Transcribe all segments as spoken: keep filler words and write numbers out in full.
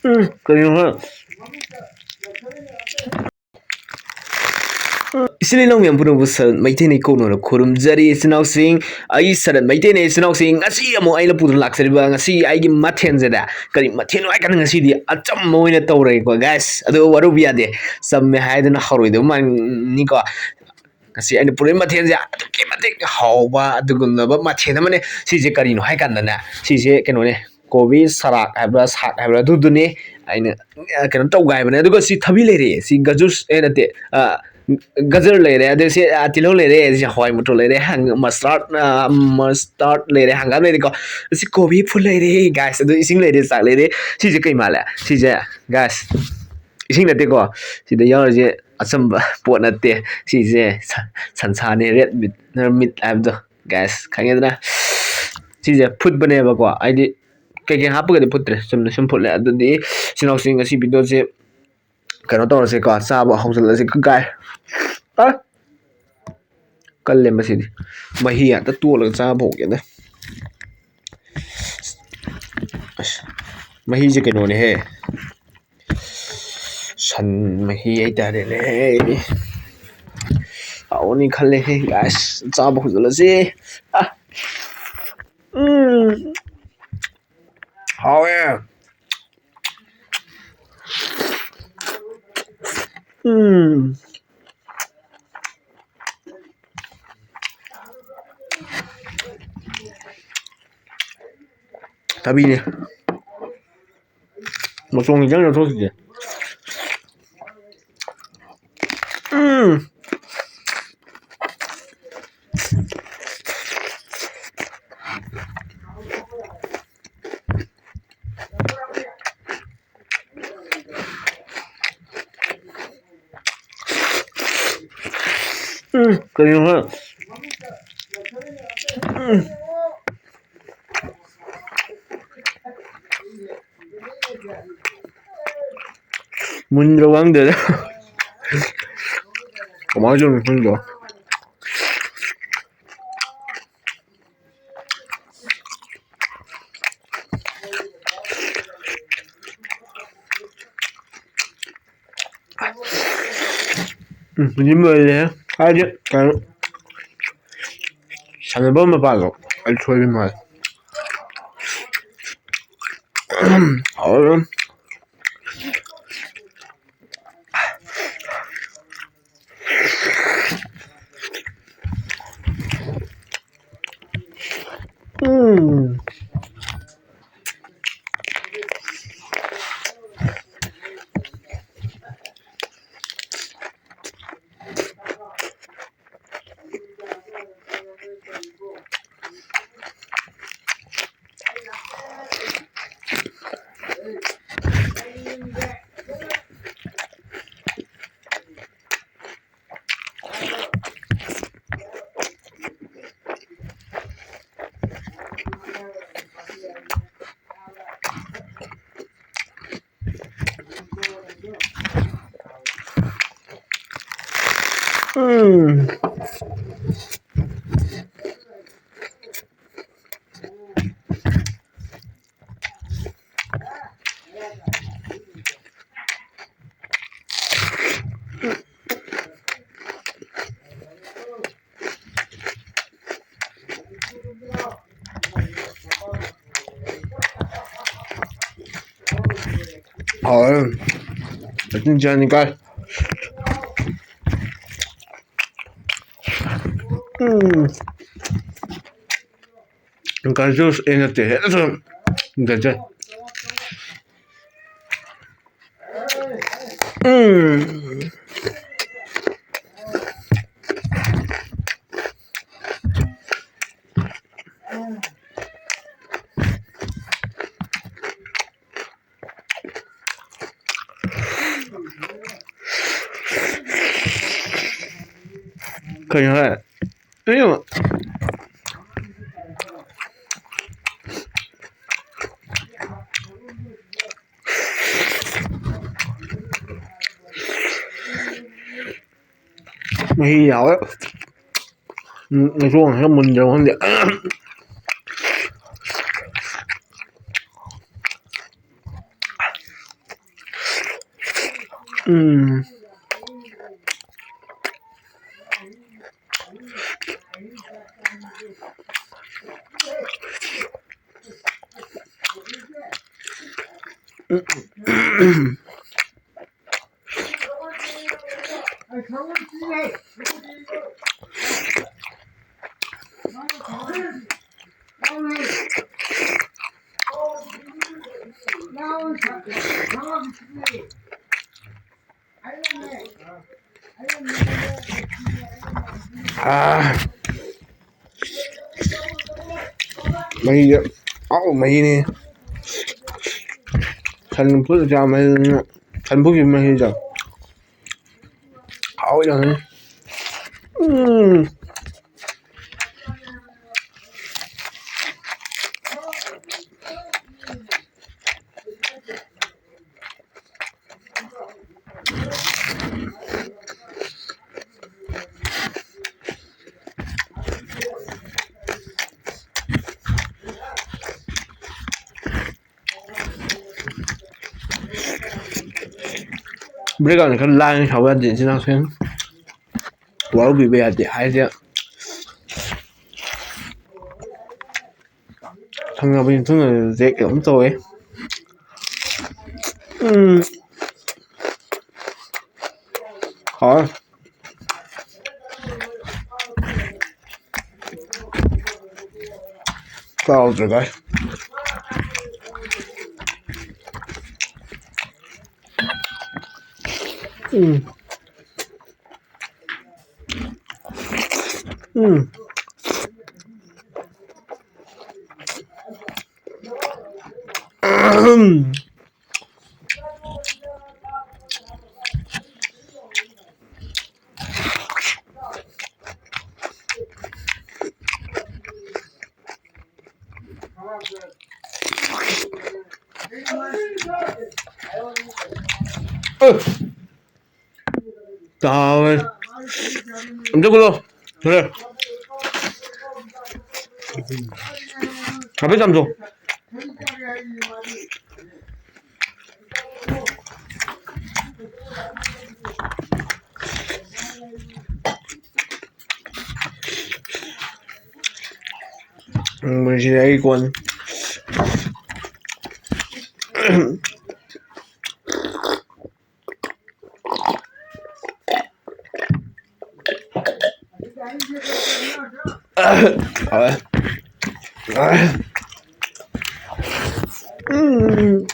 ꯎꯝ, ꯀꯔꯤꯅꯣ ꯈꯪ-, ꯏꯆꯤꯜ ꯏꯅꯥꯎ ꯃꯌꯥꯝ ꯄꯨꯝꯅꯃꯛꯄꯨ ꯁꯔꯠ ꯃꯩꯇꯩꯅ ꯏꯀꯣꯛꯅꯅ ꯈꯨꯔꯨꯝꯖꯔꯤ꯫ ꯏꯆꯤꯜ ꯏꯅꯥꯎꯁꯤꯡ, ꯑꯩ ꯁꯔꯠ ꯃꯩꯇꯩꯅ ꯏꯆꯤꯜ ꯏꯅꯥꯎꯁꯤꯡ, ꯉꯁꯤ ꯑꯃꯨꯛ ꯑꯩꯅ ꯄꯨꯗꯨꯅ ꯂꯥꯛꯆꯔꯤꯕ ꯉꯁꯤ ꯑꯩꯒꯤ ꯃꯊꯦꯜꯁꯤꯗ ꯀꯔꯤ ꯃꯊꯦꯜꯅꯣ ꯍꯥꯏ ꯀꯥꯟꯗ ꯉꯁꯤꯗꯤ ꯑꯆꯝꯕ ꯑꯣꯏꯅ ꯇꯧꯔꯒꯦꯀꯣ guys꯫ ꯑꯗꯨ ꯋꯥꯔꯧꯕ ꯌꯥꯗꯦ, ꯆꯝꯃꯦ ꯍꯥꯏꯗꯨꯅ ꯍꯧꯔꯣꯏꯗꯕ ꯃꯥꯟꯅꯤꯀꯣ꯫ ꯉꯁꯤ ꯑꯩꯅ ꯄꯨꯔꯛꯏ ꯃꯊꯦꯜꯁꯦ ꯑꯗꯨꯛꯀꯤ ꯃꯇꯤꯛ ꯍꯥꯎꯕ ꯑꯗꯨꯒꯨꯝꯂꯕ ꯃꯊꯦꯜ ꯑꯃꯅꯦ꯫ ꯁꯤꯁꯦ ꯀꯔꯤꯅꯣ ꯍꯥꯏ ꯀꯥꯟꯗꯅꯦ, ꯁꯤꯁꯦ ꯀꯩꯅꯣꯅꯦ, ꯀꯣꯕꯤ ꯁꯔꯥꯛ ꯍꯥꯏꯕ꯭ꯔꯥ, ꯁꯥꯛ ꯍꯥꯏꯕ꯭ꯔꯥ, ꯑꯗꯨꯗꯨꯅꯦ ꯑꯩꯅ, ꯑ, ꯀꯩꯅꯣ ꯇꯧꯒꯥꯏꯕꯅꯦ꯫ ꯑꯗꯨꯒ ꯁꯤ ꯊꯕꯤ ꯂꯩꯔꯦ, ꯁꯤ ꯒꯖꯨꯁ, ꯑꯦ, ꯅꯠꯇꯦ, ꯑ, ꯒꯖꯔ ꯂꯩꯔꯦ, ꯑꯗꯩ ꯁꯤ, ꯑ, ꯇꯤꯜꯍꯧ ꯂꯩꯔꯦ, ꯁꯤ ꯍꯋꯥꯏ ꯃꯇꯣꯟ ꯂꯩꯔꯦ, ꯍꯪ-, ꯃꯁꯇꯥꯔꯠ, ꯑ, ꯃꯁꯇꯥꯔꯠ ꯂꯩꯔꯦ, ꯍꯪꯒꯥꯝ ꯂꯩꯔꯦꯀꯣ꯫ ꯁꯤ ꯀꯣꯕꯤ ꯐꯨꯜ ꯂꯩꯔꯦ guys, ꯑꯗꯨ ꯏꯁꯤꯡ ꯂꯩꯔꯦ, ꯆꯥꯛ ꯂꯩꯔꯦ꯫ ꯁꯤꯁꯦ ꯀꯩ ꯃꯥꯜꯂꯦ? ꯁꯤꯁꯦ guys, ꯏꯁꯤꯡ ꯅꯠꯇꯦꯀꯣ, ꯁꯤꯗ ꯌꯥꯎꯔꯤꯁꯦ ꯑꯆꯝꯕ ꯄꯣꯠ ꯅꯠꯇꯦ꯫ ꯁꯤꯁꯦ ꯁ-, ꯁꯟꯁꯥꯅꯦ, red meat, red meat ꯍꯥꯏꯕꯗꯣ꯫ Guys, ꯈꯪꯉꯦꯗꯅ? ꯁꯤꯁꯦ ꯐꯨꯠꯄꯅꯦꯕꯀꯣ, ꯍꯥꯏꯗꯤ ꯀꯩꯀꯩ ꯍꯥꯞꯄꯒꯗꯤ ꯐꯨꯠꯇ꯭ꯔꯦ, ꯆꯨꯝꯅ ꯁꯨꯝ ꯐꯨꯠꯂꯦ꯫ ꯑꯗꯨꯗꯤ ꯏꯆꯤꯟ ꯏꯅꯥꯎꯁꯤꯡ, ꯉꯁꯤ video ꯁꯦ ꯀꯩꯅꯣ ꯇꯧꯔꯁꯦꯀꯣ, ꯆꯥꯕ ꯍꯧꯖꯤꯜꯂꯁꯦ꯫ ꯀꯥꯏ, ꯑ, ꯀꯜꯂꯦ ꯃꯁꯤꯗꯤ꯫ ꯃꯍꯤ ꯉꯥꯛꯇ ꯇꯣꯠꯂꯒ ꯆꯥꯕ ꯍꯧꯒꯦꯗ꯫ ꯑꯁ, ꯃꯍꯤꯁꯦ ꯀꯩꯅꯣꯅꯦꯍꯦ, ꯁꯟ ꯃꯍꯤ ꯍꯥꯏꯇꯥꯔꯦꯅꯦ꯫ ꯍꯥꯎꯅꯤ ꯈꯜꯂꯦꯍꯦ guys, ꯆꯥꯕ ꯍꯧꯖꯤꯜꯂꯁꯤ꯫ ꯑ, ꯎꯝ, ꯍꯥꯎꯋꯦ꯫ ꯎꯝ꯫ ꯊꯕꯤꯅꯦ꯫ ꯃꯇꯣꯡ ꯈꯤꯇꯪ ꯂꯧꯊꯣꯛꯈꯤꯒꯦ꯫ ꯎꯝ꯫ ꯎꯝ, ꯀꯔꯤꯅꯣ ꯈꯪ-, ꯎꯝ꯫ ꯃꯨꯟꯗ꯭ꯔꯕ ꯈꯪꯗꯦꯗ꯫ ꯀꯃꯥꯏꯅ ꯇꯧꯔꯤꯅꯣ ꯈꯪꯗꯦ꯫ ꯎꯝ, ꯍꯧꯖꯤꯛ ꯂꯣꯏꯔꯦ꯫ ꯍꯥꯏꯗꯤ, ꯀꯩꯅꯣ, ꯁꯥꯟꯅꯐꯝ ꯃꯄꯥꯗꯣ ꯑꯩ ꯁꯣꯏꯕ ꯃꯥꯜꯂꯦ꯫ ꯍꯥꯎꯔꯦ꯫ ꯎꯝ꯫ ꯎꯝ꯫ ꯍꯥꯎꯋꯦ꯫ ꯆꯠꯅꯤ ꯆꯥꯅꯤ ꯀꯥꯏ꯫ ꯎꯝ꯫ ꯀꯟꯐ꯭ꯌꯨꯁ ꯑꯩ ꯅꯠꯇꯦ, ꯍꯦꯟꯅꯁꯨ ꯒꯟꯖꯩ꯫ ꯎꯝ꯫ ꯀꯩꯅꯣ ꯍꯥꯏ? ꯑꯩꯅ ꯃꯍꯤ ꯌꯥꯎꯋꯦ꯫ ꯎꯝ, ꯉꯁꯤ ꯈꯔ ꯃꯨꯟꯗ꯭ꯔꯕ ꯈꯪꯗꯦ꯫ ꯎꯝ꯫ ꯑꯥ, ꯃꯍꯤꯁꯦ ꯍꯥꯎ ꯃꯍꯤꯅꯤ꯫ ꯁꯟ ꯐꯨꯠ ꯆꯥꯕꯅꯤꯅ ꯁꯟ ꯐꯨꯠꯀꯤ ꯃꯍꯤꯗꯣ ꯍꯥꯎꯋꯤ ꯌꯥꯝꯅ꯫ ꯎꯝ꯫ Background ꯈꯔ ꯂꯥꯡꯉꯦ, ꯁꯥꯎ ꯌꯥꯗꯦ, ꯏꯆꯤꯟ ꯏꯅꯥꯎꯁꯤꯡ꯫ ꯋꯥꯔꯧꯕꯤꯕ ꯌꯥꯗꯦ ꯍꯥꯏꯁꯦ꯫ ꯊꯪꯅꯕ ꯌꯨꯝꯊꯪꯅꯕꯁꯦ ꯀꯩꯅꯣꯝ ꯇꯧꯋꯦ꯫ ꯎꯝ꯫ ꯍꯥꯎꯋꯦ꯫ ꯆꯥꯎꯗ꯭ꯔꯦ ꯚꯥꯏ꯫ ꯎꯝ꯫ ꯎꯝ꯫ ꯇꯥꯎꯋꯦ꯫ ꯑꯝꯇ ꯀꯨꯜꯂꯣ꯫ ꯐꯔꯦ꯫ ꯍꯥꯏꯐꯦꯠ ꯆꯥꯝꯊꯣꯛ꯫ ꯎꯝ, ꯃꯁꯤꯗꯤ ꯑꯩ ꯀꯣꯟ꯫ ꯎꯝ꯫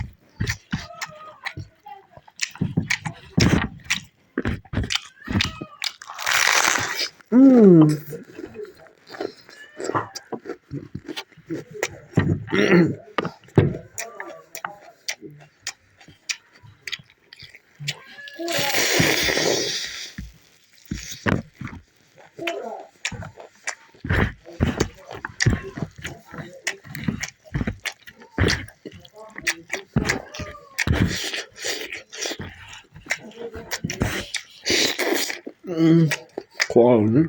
ꯎꯝ꯫ ꯎꯝ, ꯈ꯭ꯋꯥꯡꯁꯤ꯫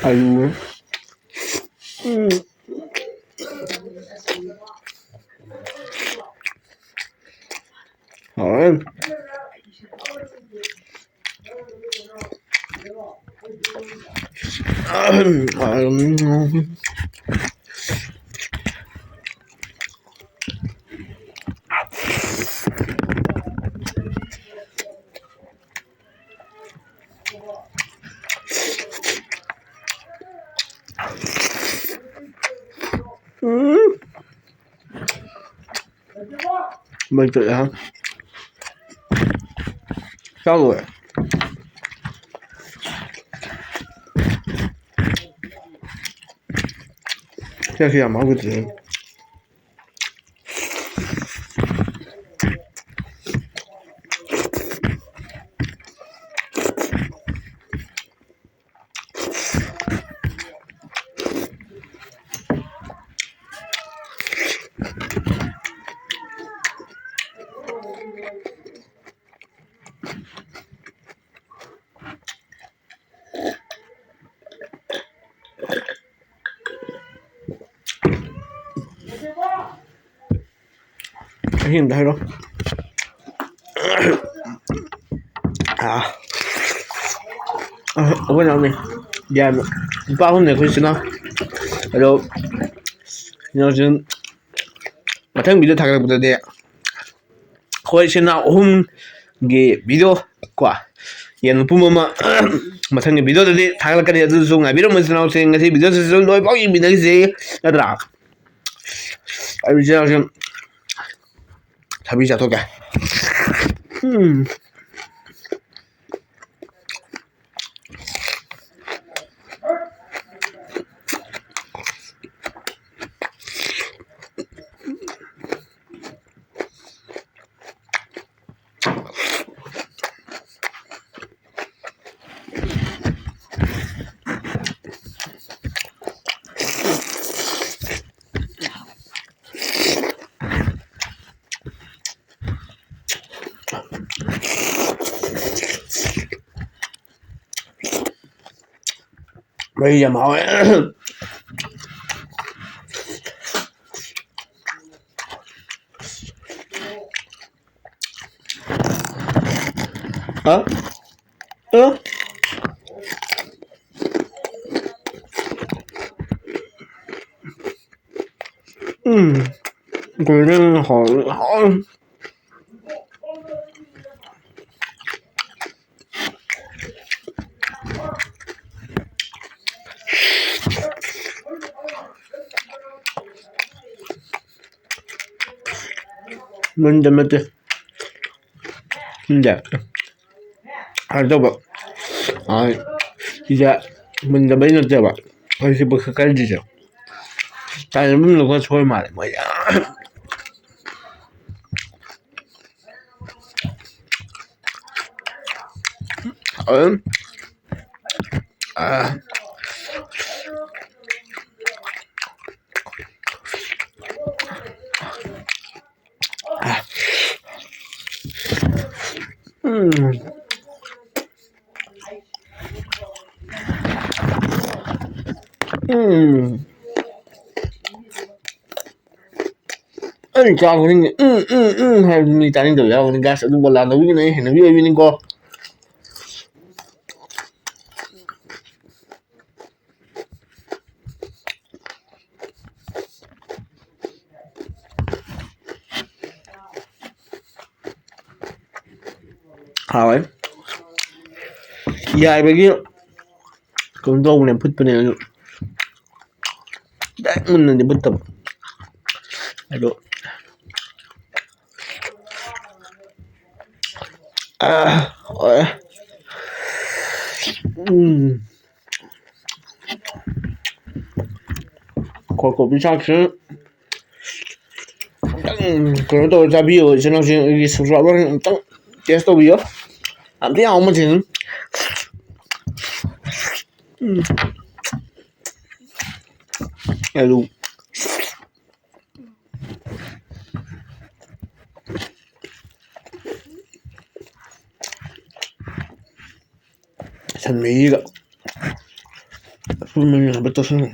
ꯑꯂꯨ꯫ ꯎꯝ꯫ ꯍꯥꯎꯋꯦ꯫ ꯎꯝ꯫ ꯃꯩ ꯆꯠꯂꯦ, ꯍꯥ? ꯆꯥ ꯂꯣꯏꯔꯦ꯫ ꯆꯥꯛꯁꯤ ꯌꯥꯝ ꯍꯥꯎꯈꯤꯗ꯭ꯔꯦ꯫ ꯑꯍꯤꯡꯗ ꯍꯥꯏꯔꯣ꯫ ꯑꯥ꯫ ꯑꯩꯈꯣꯏ ꯅꯥꯎꯅꯤ꯫ ꯌꯥꯝꯅ ꯅꯨꯄꯥ ꯑꯍꯨꯝꯅꯦ ꯑꯩꯈꯣꯏ ꯏꯆꯤꯟ ꯏꯅꯥꯎ꯫ ꯑꯗꯣ ꯀꯩꯅꯣꯁꯤ ꯃꯊꯪ ꯚꯤꯗꯤꯑꯣ ꯊꯥꯒꯠꯂꯛꯄꯗꯗꯤ ꯑꯩꯈꯣꯏ ꯏꯆꯤꯟ ꯏꯅꯥꯎ ꯑꯍꯨꯝꯒꯤ ꯚꯤꯗꯤꯑꯣ ꯀꯣ, ꯌꯦꯟ ꯃꯄꯨꯝ ꯑꯃ ꯃꯊꯪꯒꯤ ꯚꯤꯗꯤꯑꯣꯗꯗꯤ ꯊꯥꯒꯠꯂꯛꯀꯅꯤ꯫ ꯑꯗꯨꯁꯨ ꯉꯥꯏꯕꯤꯔꯝꯃꯨ ꯏꯆꯤꯟ ꯏꯅꯥꯎꯁꯤꯡ꯫ ꯉꯁꯤ ꯚꯤꯗꯤꯑꯣꯁꯤꯁꯨ ꯂꯣꯏꯐꯥꯎ ꯌꯦꯡꯃꯤꯟꯅꯈꯤꯁꯦ, ꯅꯠꯇ꯭ꯔꯥ? ꯑꯩ ꯏꯆꯤꯟ ꯏꯅꯥꯎꯁꯤꯡ ꯊꯕꯤ ꯆꯥꯊꯣꯛꯀꯦ꯫ ꯎꯝ꯫ ꯃꯍꯤ ꯌꯥꯝ ꯍꯥꯎꯋꯦ꯫ ꯍꯥ? ꯑ? ꯎꯝ꯫ ꯒꯣꯜꯗꯟ ꯍꯥꯎꯋꯦ, ꯍꯥꯎꯋꯦ꯫ ꯃꯨꯟꯗ ꯅꯠꯇꯦ꯫ ꯁꯤꯟꯗꯦ꯫ ꯀꯩꯅꯣ ꯇꯧꯕ꯫ ꯑꯥ, ꯁꯤꯁꯦ ꯃꯨꯟꯗꯕꯩ ꯅꯠꯇꯦꯕ꯫ ꯑꯩꯈꯣꯏ ꯁꯤ ꯕꯨꯛꯁꯦ ꯀꯜꯂꯤꯁꯦ꯫ ꯇꯥꯏꯝ ꯑꯃ ꯂꯧꯕ ꯁꯣꯏ ꯃꯥꯜꯂꯦ ꯃꯣꯏꯁꯦ꯫ ꯑꯗꯨꯝ, ꯑꯥ, ꯎꯝ꯫ ꯎꯝ꯫ ꯆꯥ ꯈꯨꯗꯤꯡꯒꯤ "ꯎꯝ, ꯎꯝ, ꯎꯝ" ꯍꯥꯏꯕꯗꯨ ꯃꯤ ꯇꯥꯅꯤꯡꯗꯕ ꯌꯥꯎꯒꯅꯤ꯫ Guys, ꯑꯗꯨ ꯕꯣꯂꯥꯟꯗꯧꯒꯤꯅ ꯑꯩ ꯍꯩꯅꯕꯤ ꯑꯣꯏꯕꯤꯅꯤꯀꯣ꯫ ꯍꯥꯎꯋꯦ꯫ ꯌꯥꯏꯕꯒꯤ ꯀꯩꯅꯣ ꯇꯧꯕꯅꯦ, ꯐꯨꯠꯄꯅꯦ ꯑꯗꯨ꯫ ꯈꯤꯇꯪ ꯃꯨꯟꯅꯗꯤ ꯐꯨꯠꯇꯕ꯫ ꯑꯗꯣ ꯑꯥ, ꯍꯣꯏ꯫ ꯎꯝ꯫ ꯀꯣꯕꯤ ꯁꯥꯛꯁꯤ ꯑꯝꯇꯪ ꯀꯩꯅꯣ ꯇꯧꯔ ꯆꯥꯕꯤꯌꯣ, ꯏꯆꯤꯟ ꯏꯅꯥꯎꯁꯤꯡ, ꯑꯩꯒꯤ subscriber ꯑꯝꯇꯪ taste ꯇꯧꯕꯤꯌꯣ꯫ ꯌꯥꯝ ꯊꯤ ꯍꯥꯎꯕ ꯃꯊꯦꯜꯅꯤ꯫ ꯎꯝ꯫ ꯑꯂꯨ꯫ ꯁꯟ ꯃꯍꯤꯒ ꯑꯄꯨꯟꯕ ꯃꯤ ꯍꯥꯏꯐꯦꯠ ꯇꯣꯠꯁꯤꯟꯒꯦ꯫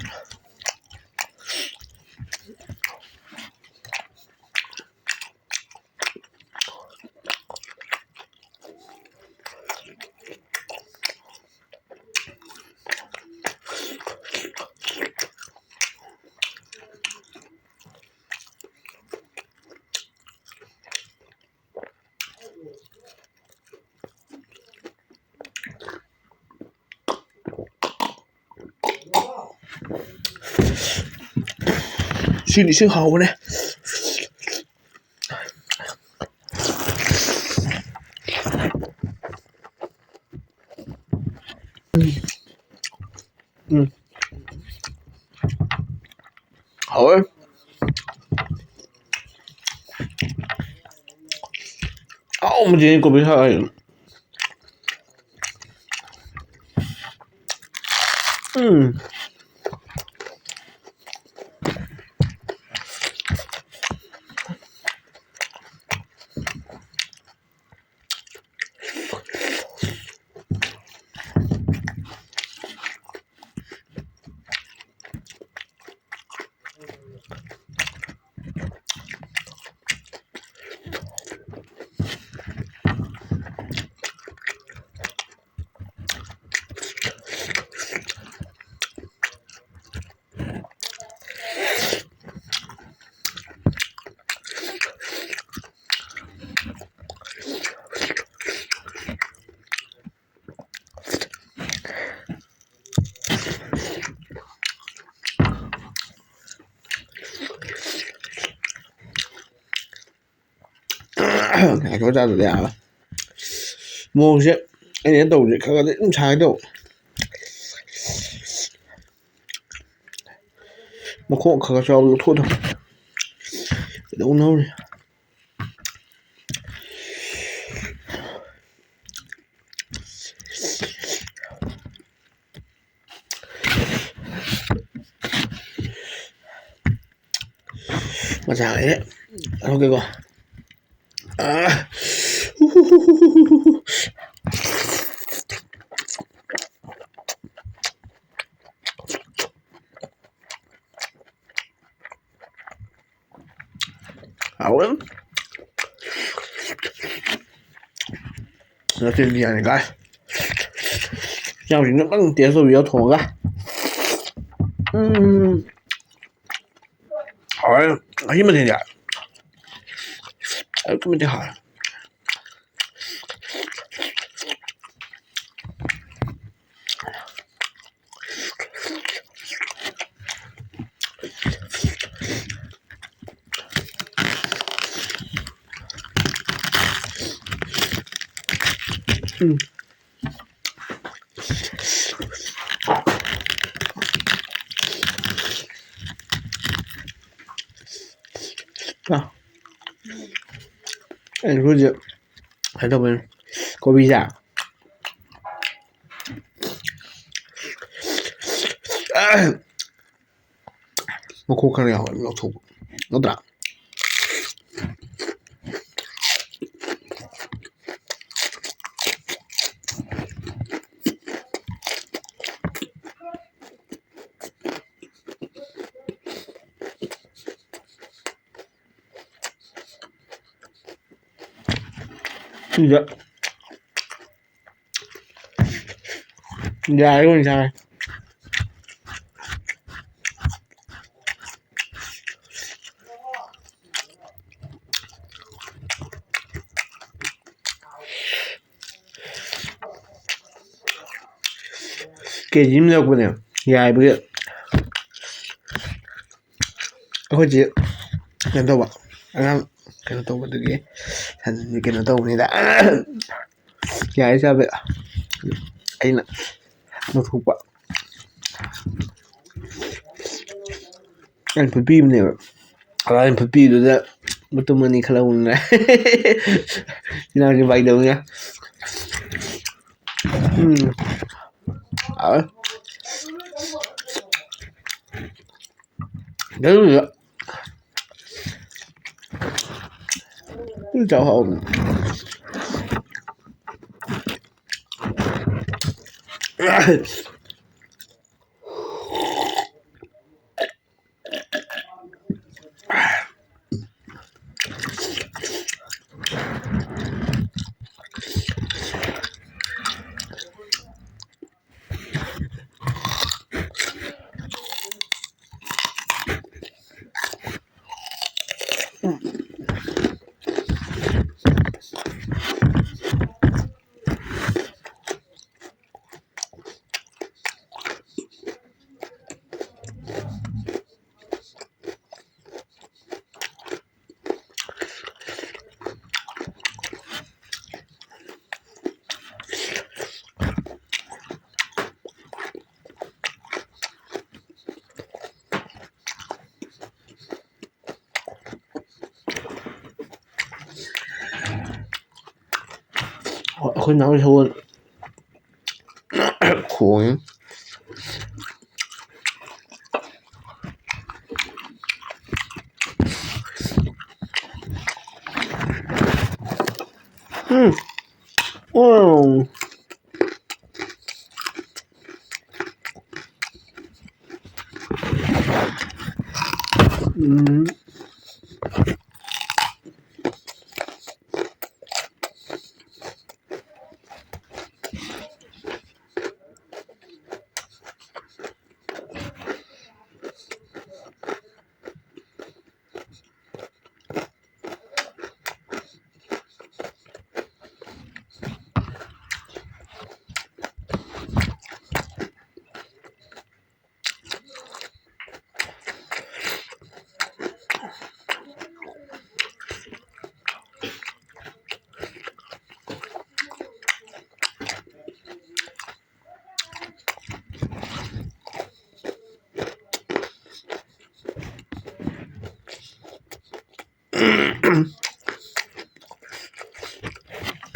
ꯁꯤꯅꯤ ꯏꯁꯤꯡ ꯍꯥꯎꯕꯅꯦ꯫ ꯎꯝ꯫ ꯎꯝ꯫ ꯍꯥꯎꯋꯦ꯫ ꯑꯍꯥꯎꯕꯗꯤ ꯀꯣꯕꯤ ꯁꯥꯛ ꯍꯥꯏꯁꯦ꯫ ꯎꯝ꯫ ꯉꯥꯏꯈꯣ, ꯆꯥꯗ꯭ꯔꯗꯤ ꯌꯥꯔꯔꯣꯏ꯫ ꯃꯑꯣꯡꯁꯦ ꯑꯩꯅ ꯇꯧꯕꯁꯦ ꯈꯔ ꯈꯔꯗꯤ ꯑꯗꯨꯝ ꯁꯥꯒꯦ ꯇꯧꯕ꯫ ꯃꯈꯣꯡ ꯈꯔ ꯈꯔ ꯆꯥꯎꯕ ꯂꯧꯊꯣꯛꯑꯗꯧꯅꯤ꯫ ꯀꯩꯗꯧꯅꯕꯅꯤ? ꯃꯆꯥ ꯂꯩꯔꯦ꯫ ꯂꯧꯊꯣꯛꯀꯦꯀꯣ꯫ ꯑꯥ꯫ ꯍꯥꯎꯋꯦ꯫ ꯅꯠꯇꯦ, ꯕꯤꯔꯌꯥꯅꯤ ꯀꯥꯏ꯫ ꯏꯆꯥꯎꯁꯤꯡꯅ ꯑꯝꯇꯪ taste ꯇꯧꯕꯤꯌꯣ ꯊꯣꯡꯉꯒ꯫ ꯎꯝ꯫ ꯍꯥꯎꯋꯦ꯫ ꯉꯁꯤ ꯃꯊꯦꯜꯁꯦ ꯑꯗꯨꯛꯀꯤ ꯃꯇꯤꯛ ꯍꯥꯎꯋꯦ꯫ ꯎꯝ꯫ ꯑꯥ꯫ ꯑꯩꯅ ꯍꯧꯖꯤꯛ ꯀꯩꯅꯣ ꯇꯧꯕꯩꯅꯦ꯫ ꯀꯣꯕꯤꯁꯦ꯫ ꯑꯥ꯫ ꯃꯈꯣꯛ ꯈꯔ ꯌꯥꯎꯔ ꯂꯧꯊꯣꯛꯄ ꯅꯠꯇ꯭ꯔꯥ? ꯁꯤꯗ ꯌꯥꯔꯦ, ꯑꯣꯏꯅ ꯆꯥꯔꯦ꯫ KG ꯑꯃ ꯂꯩꯔꯛꯄꯅꯦ, ꯌꯥꯏꯕꯒꯤ꯫ ꯑꯩꯈꯣꯏ ꯆꯦ ꯀꯩꯅꯣ ꯇꯧꯕ, ꯑꯉꯥꯡ ꯀꯩꯅꯣ ꯇꯧꯕꯗꯨꯒꯤ ꯑꯗꯨꯗꯤ ꯀꯩꯅꯣ ꯇꯧꯕꯅꯤꯗ, ꯌꯥꯏ ꯆꯥꯕ꯫ ꯑꯩꯅ ꯂꯧꯊꯣꯛꯄ꯫ ꯑꯩꯅ ꯐꯨꯠꯄꯤꯕꯅꯦꯕ꯫ ꯑꯗ ꯑꯩꯅ ꯐꯨꯠꯄꯤꯕꯗꯨꯗ ꯃꯇꯨꯝ ꯑꯅꯤ ꯈꯜꯍꯧꯕꯅꯤꯅ ꯏꯅꯥꯎꯁꯦ ꯐꯥꯒꯤ ꯇꯧꯕꯅꯤꯅ꯫ ꯎꯝ꯫ ꯍꯥꯎꯋꯦ꯫ ꯑꯗꯨꯗꯨꯒ ꯎꯝ, ꯆꯥꯎ ꯍꯥꯎꯕꯅꯤ꯫ ꯑꯩꯈꯣꯏ ꯅꯥꯎ ꯁꯒꯣꯜ ꯈꯣꯡꯉꯤ꯫ ꯎꯝ꯫ ꯎꯝ꯫ ꯎꯝ꯫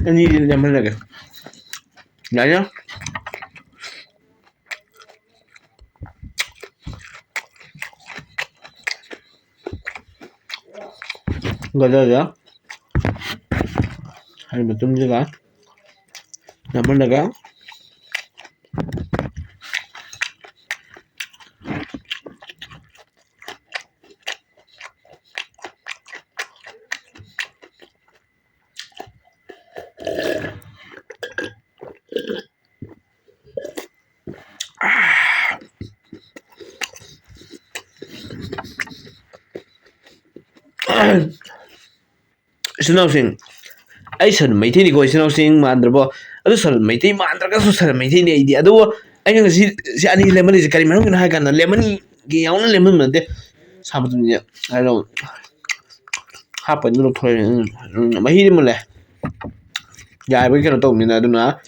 ꯑꯅꯤꯗꯤ ꯂꯦꯝꯍꯜꯂꯒꯦ꯫ ꯌꯥꯏꯅ? ꯒꯖꯔꯁꯦ ꯍꯥꯏꯔꯤꯕ ꯃꯇꯨꯝꯁꯤꯒ ꯅꯝꯍꯜꯂꯒ ꯏꯆꯤꯟ ꯏꯅꯥꯎꯁꯤꯡ, ꯑꯩ ꯁꯟ ꯃꯩꯇꯩꯅꯤꯀꯣ, ꯏꯆꯤꯟ ꯏꯅꯥꯎꯁꯤꯡ, ꯃꯥꯟꯗ꯭ꯔꯕꯣ? ꯑꯗꯨ ꯁꯟ ꯃꯩꯇꯩ ꯃꯥꯟꯗ꯭ꯔꯒꯁꯨ ꯁꯟ ꯃꯩꯇꯩꯅꯤ ꯑꯩꯗꯤ꯫ ꯑꯗꯨꯕꯨ ꯑꯩꯅ ꯉꯁꯤ ꯁꯤ ꯑꯅꯤ ꯂꯦꯝꯍꯜꯂꯤꯁꯦ ꯀꯔꯤ ꯃꯔꯝꯒꯤꯅꯣ ꯍꯥꯏ ꯀꯥꯟꯗ, ꯂꯦꯃꯟꯒꯤ ꯌꯥꯎꯅ ꯂꯦꯃꯟꯕ ꯅꯠꯇꯦ, ꯁꯥ ꯃꯇꯨꯝꯁꯦ ꯍꯥꯏꯗꯣ ꯍꯥꯞꯄꯅꯤ, ꯂꯧꯊꯣꯛꯑꯦ꯫ ꯎꯝ, ꯃꯍꯤꯗꯤ ꯃꯨꯜꯂꯦ꯫ ꯌꯥꯏꯕꯒꯤ ꯀꯩꯅꯣ ꯇꯧꯕꯅꯤꯅ, ꯑꯗꯨꯅ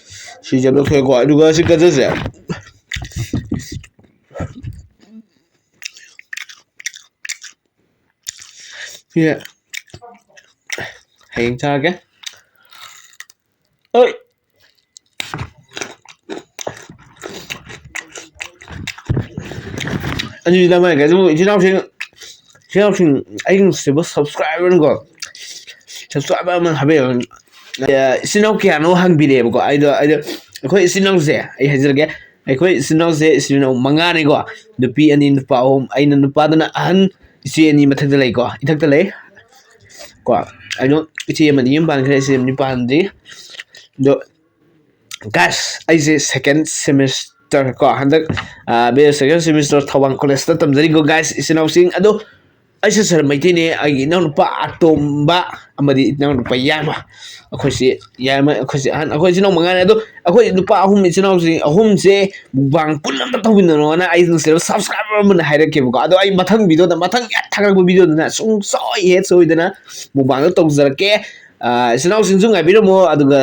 ꯁꯤꯁꯦ ꯂꯧꯊꯣꯛꯑꯦꯀꯣ꯫ ꯑꯗꯨꯒ ꯁꯤ ꯒꯖꯔꯁꯦ ꯁꯤ ꯍꯌꯦꯡ ꯆꯥꯔꯒꯦ꯫ ꯍꯣꯏ꯫ ꯑꯗꯨꯗꯤ ꯅꯃꯥꯏ ꯑꯗꯨꯕꯨ ꯏꯆꯤꯟ ꯏꯅꯥꯎꯁꯤꯡ, ꯏꯆꯤꯟ ꯏꯅꯥꯎꯁꯤꯡ, ꯑꯩꯒꯤ ꯅꯨꯡꯁꯤꯕ subscriberꯅꯤꯀꯣ, subscriber ꯑꯃ ꯍꯥꯏꯕꯤꯔꯛꯑꯣ꯫ ꯑꯦ, ꯏꯆꯤꯟ ꯏꯅꯥꯎ ꯀꯌꯥꯅꯣ ꯍꯪꯕꯤꯔꯛꯑꯦꯕꯀꯣ꯫ ꯑꯩꯗꯣ, ꯑꯩꯗꯣ, ꯑꯩꯈꯣꯏ ꯏꯆꯤꯟ ꯏꯅꯥꯎꯁꯦ ꯑꯩ ꯍꯥꯏꯖꯔꯒꯦ, ꯑꯩꯈꯣꯏ ꯏꯆꯤꯟ ꯏꯅꯥꯎꯁꯦ ꯏꯆꯤꯟ ꯏꯅꯥꯎ ꯃꯉꯥꯅꯤꯀꯣ, ꯅꯨꯄꯤ ꯑꯅꯤ, ꯅꯨꯄꯥ ꯑꯍꯨꯝ, ꯑꯩꯅ ꯅꯨꯄꯥꯗꯨꯅ ꯑꯍꯟ, ꯏꯆꯦ ꯑꯅꯤ ꯃꯊꯛꯇ ꯂꯩꯀꯣ, ꯏꯊꯛꯇ ꯂꯩ ꯀꯣ꯫ ꯑꯗꯣ ꯏꯆꯦ ꯑꯃꯗꯤ ꯌꯨꯝ ꯄꯥꯟꯈ꯭ꯔꯦ, ꯏꯆꯦ ꯑꯃꯗꯤ ꯄꯥꯟꯗ꯭ꯔꯤ꯫ ꯑꯗꯣ guys, ꯑꯩꯁꯦ second semester ꯀꯣ, ꯍꯟꯗꯛ, ꯑ, B A second semester Thoubal collegeꯇ ꯇꯝꯖꯔꯤꯀꯣ guys, ꯏꯆꯤꯟ ꯏꯅꯥꯎꯁꯤꯡ꯫ ꯑꯗꯣ ꯑꯩꯁꯦ ꯁꯟ ꯃꯩꯇꯩꯅꯦ, ꯑꯩꯒꯤ ꯏꯅꯥꯎꯅꯨꯄꯥ ꯑꯇꯣꯝꯕ ꯑꯃꯗꯤ ꯏꯅꯥꯎꯅꯨꯄꯥ ꯌꯥꯏꯃ, ꯑꯩꯈꯣꯏꯁꯦ ꯌꯥꯏꯃ, ꯑꯩꯈꯣꯏꯁꯦ ꯑꯍꯟ, ꯑꯩꯈꯣꯏ ꯏꯆꯤꯟ ꯏꯅꯥꯎ ꯃꯉꯥꯅꯦ꯫ ꯑꯗꯣ ꯑꯩꯈꯣꯏ ꯅꯨꯄꯥ ꯑꯍꯨꯝ, ꯏꯆꯤꯟ ꯏꯅꯥꯎꯁꯤꯡ ꯑꯍꯨꯝꯁꯦ mukbang ꯄꯨꯟꯅ ꯑꯝꯇ ꯇꯧꯃꯤꯟꯅꯔꯣꯅ ꯑꯩ ꯅꯨꯡꯁꯤꯔꯕ subscriber ꯑꯃꯅ ꯍꯥꯏꯔꯛꯀꯦꯕꯀꯣ꯫ ꯑꯗꯣ ꯑꯩ ꯃꯊꯪ videoꯗ, ꯃꯊꯪ ꯍꯦꯛ ꯊꯥꯒꯠꯂꯛꯄ videoꯗꯅ ꯁꯨꯡꯁꯣꯏ ꯍꯦꯛ ꯁꯣꯏꯗꯅ mukbangꯗꯣ ꯇꯧꯖꯔꯛꯀꯦ꯫ ꯑꯥ, ꯏꯆꯤꯟ ꯏꯅꯥꯎꯁꯤꯡꯁꯨ ꯉꯥꯏꯕꯤꯔꯝꯃꯣ, ꯑꯗꯨꯒ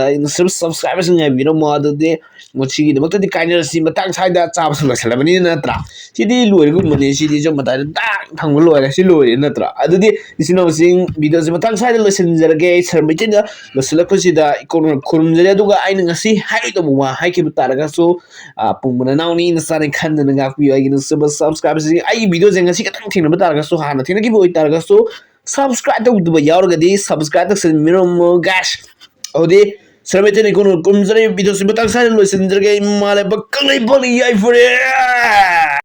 subscriberꯁꯤꯡ ꯉꯥꯏꯕꯤꯔꯝꯃꯣ꯫ ꯑꯗꯨꯗꯤ ꯃꯁꯤꯒꯤꯗꯃꯛꯇꯗꯤ ꯀꯥꯏꯅꯔꯁꯤ, ꯃꯇꯥꯡ ꯁ꯭ꯋꯥꯏꯗ ꯆꯥꯕꯁꯨ ꯂꯣꯏꯁꯤꯜꯂꯕꯅꯤꯅ, ꯅꯠꯇ꯭ꯔꯥ? ꯁꯤꯗꯤ ꯂꯣꯏꯔꯒꯨꯝꯕꯅꯦ, ꯁꯤꯗꯤ ꯁꯨꯝ ꯃꯇꯥꯏꯗ ꯗꯥꯛ ꯊꯝꯕ ꯂꯣꯏꯔꯦ, ꯁꯤ ꯂꯣꯏꯔꯦ, ꯅꯠꯇ꯭ꯔꯥ? ꯑꯗꯨꯗꯤ ꯏꯆꯤꯟ ꯏꯅꯥꯎꯁꯤꯡ, videoꯁꯤ ꯃꯇꯥꯡ ꯁ꯭ꯋꯥꯏꯗ ꯂꯣꯏꯁꯤꯟꯖꯔꯒꯦ꯫ ꯑꯩ ꯁꯥꯔ ꯃꯩꯇꯩꯅ ꯂꯣꯏꯁꯤꯜꯂꯛꯄꯁꯤꯗ ꯏꯀꯣꯛꯅ ꯈꯨꯔꯨꯝꯖꯔꯤ꯫ ꯑꯗꯨꯒ ꯑꯩꯅ ꯉꯁꯤ ꯍꯥꯏꯔꯣꯏꯗꯧꯕ ꯋꯥ ꯍꯥꯏꯈꯤꯕ ꯇꯥꯔꯒꯁꯨ, ꯑꯥ, ꯄꯨꯡꯕ ꯅꯅꯥꯎꯅꯤ, ꯅꯆꯥꯅꯤ ꯈꯟꯗꯅ ꯉꯥꯛꯄꯤꯌꯨ꯫ ꯑꯩꯒꯤ ꯅꯨꯡꯁꯤꯕ subscriberꯁꯤꯡ, ꯑꯩꯒꯤ videoꯁꯦ ꯉꯁꯤ ꯈꯛꯇꯪ ꯊꯦꯡꯅꯕ ꯇꯥꯔꯒꯁꯨ, ꯍꯥꯟꯅ ꯊꯦꯡꯅꯈꯤꯕ ꯑꯣꯏꯇꯥꯔꯒꯁꯨ, subscribe ꯇꯧꯗꯕ ꯌꯥꯎꯔꯒꯗꯤ subscribe ꯇꯧꯁꯟꯕꯤꯔꯝꯃꯣ, guys꯫ ꯑꯗꯨꯗꯤ ꯁꯥꯔ ꯃꯩꯇꯩꯅ ꯏꯀꯣꯛꯅ ꯈꯨꯔꯨꯝꯖꯔꯤ꯫ Videoꯁꯤ ꯃꯇꯥꯡ ꯁ꯭ꯋꯥꯏꯗ ꯂꯣꯏꯁꯤꯟꯖꯔꯒꯦ꯫ ꯏꯃꯥ ꯂꯩꯕꯥꯛ ꯀꯪꯂꯩꯄꯥꯛꯅ ꯌꯥꯏꯐꯔꯦ꯫